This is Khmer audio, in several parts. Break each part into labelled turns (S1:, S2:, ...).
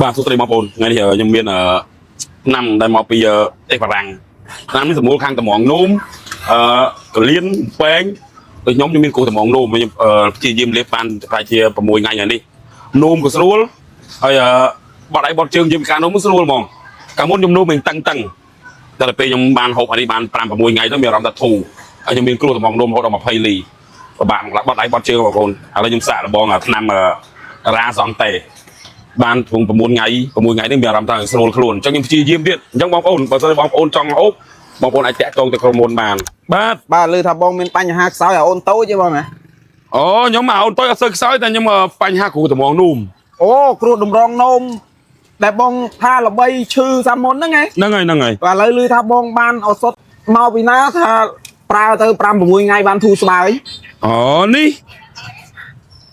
S1: បាទសួស្តីបងប្អូនថ្ងៃនេះខ្ញុំមានថ្នាំដែលមកពីប្រទេសបារាំងថ្នាំនេះសម្រួលខាងតម្រងនោមកលៀនពែងដូចខ្ញុំខ្ញុំមានគ្រោះតម្រងនោមខ្ញុំព្យាយាមលេបបានប្រហែលជា6ថ្ងៃហើយនេះនោមក៏ស្រួលហើយបត់ដៃបត់ជើងយើងការនោមស្រួលហ្មងកាលមុនខ្ញុំនោមមិនតឹងតឹងតែដល់ពេលខ្ញុំបានហូបអានេះបាន5 6ថ្ងៃទៅមានអារម្មណ៍ថាធូរហើយខ្ញុំមានគ្រោះតម្រងនោមរហូតដល់20លីពិបាកមកបត់ដៃបត់ជើងបងប្អូនឥឡូវខ្ញុំសាកល្បងថ្នាំរ៉ាសង់តេ បានធំ9ថ្ងៃ6ថ្ងៃនេះមានអារម្មណ៍ថាស្រួលខ្លួនអញ្ចឹងខ្ញុំព្យាយាមទៀតអញ្ចឹងបងប្អូនបើសិនជាបងប្អូនចង់ហូបបងប្អូនអាចតាក់ទងទៅក្រុមហ៊ុនបានបាទ
S2: បាទឮថាបងមានបញ្ហាខ្សោយឲ្យអូនតូចទេបងណា
S1: អូខ្ញុំមកអូនតូចអត់សូវខ្សោយតែខ្ញុំបញ្ហាគ្រូតម្រងនូម
S2: អូគ្រោះតម្រងនោមដែលបងថាល្បីឈឺសាមុនហ្នឹងហ៎
S1: ហ្នឹងហើយហ្នឹងហើយ
S2: បាទឥឡូវឮថាបងបានឱសថមកពីណាថាប្រើទៅ5 6ថ្ងៃបានធូរស្បើយ
S1: អូនេះ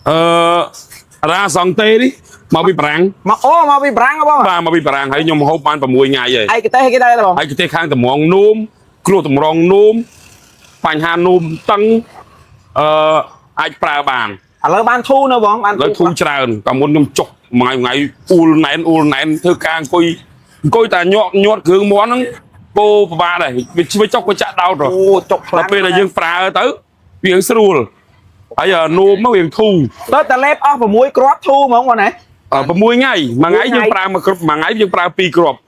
S1: អឺរ៉ាសង់តេនេះមកពីបារាំង
S2: មកអូមកពីប្រាំងហ៎បង
S1: បាទមកពីបារាំងហើយខ្ញុំហូបបាន6ថ្ងៃហើយ
S2: ឯកទេសគេដែរបង
S1: ហើយប្រទេសខាងតម្រងនូមគ្រោះតម្រងនូមបញ្ហានូមតឹងអឺអាចប្រើបាន
S2: ឥឡូវបានធូរនៅបងបាន
S1: ឥឡូវធូរច្រើនកាលមុនខ្ញុំចុកមួយថ្ងៃអ៊ូលណែនអ៊ូលណែនធ្វើការអង្គុយអង្គុយតែញាក់ញាត់គ្រឿងមាន់ហ្នឹងពោពិបាកដែរវាជួយចុកវាចាក់ដោតហ៎
S2: អូចុកខ្លាំង
S1: ដល់ពេលដែលយើងប្រើទៅវាស្រួលហើយនោមមកវាធូរ
S2: ទៅតែលេបអស់6គ្រាប់ធូរហ្មងបងណា
S1: 6ថ្ងៃមួយថ្ងៃយើងប្រើមួយគ្រាប់មួយថ្ងៃយើងប្រើពីរគ្រាប់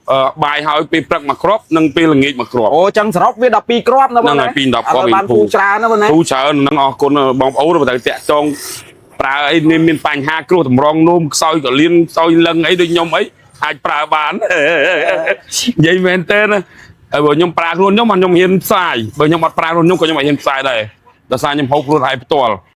S1: បាយហើយពេលព្រឹកមួយគ្រាប់និងពេលល្ងាចមួយគ្រាប់
S2: អូចឹងសរុបវា12គ្រាប់ណាបង
S1: ហ្នឹង
S2: ណា
S1: ហើយពី10គ្រាប់
S2: ឥឡូវបានធូរច្រើនណាបងណា
S1: ធូរច្រើននឹងអរគុណបងប្អូនបើតាក់ចងប្រើអីមានបញ្ហាគ្រោះតម្រងនោមខ្សោយកលៀនខ្សោយលឹងអីដូចខ្ញុំអីអាចប្រើបាននិយាយមែនទេណាហើយបើខ្ញុំប្រើខ្លួនខ្ញុំអត់ខ្ញុំហ៊ានផ្សាយបើខ្ញុំអត់ប្រើខ្លួនខ្ញុំក៏ខ្ញុំអត់ហ៊ានផ្សាយដែរដោយសារខ្ញុំហូបខ្លួនឯងផ្ទាល់។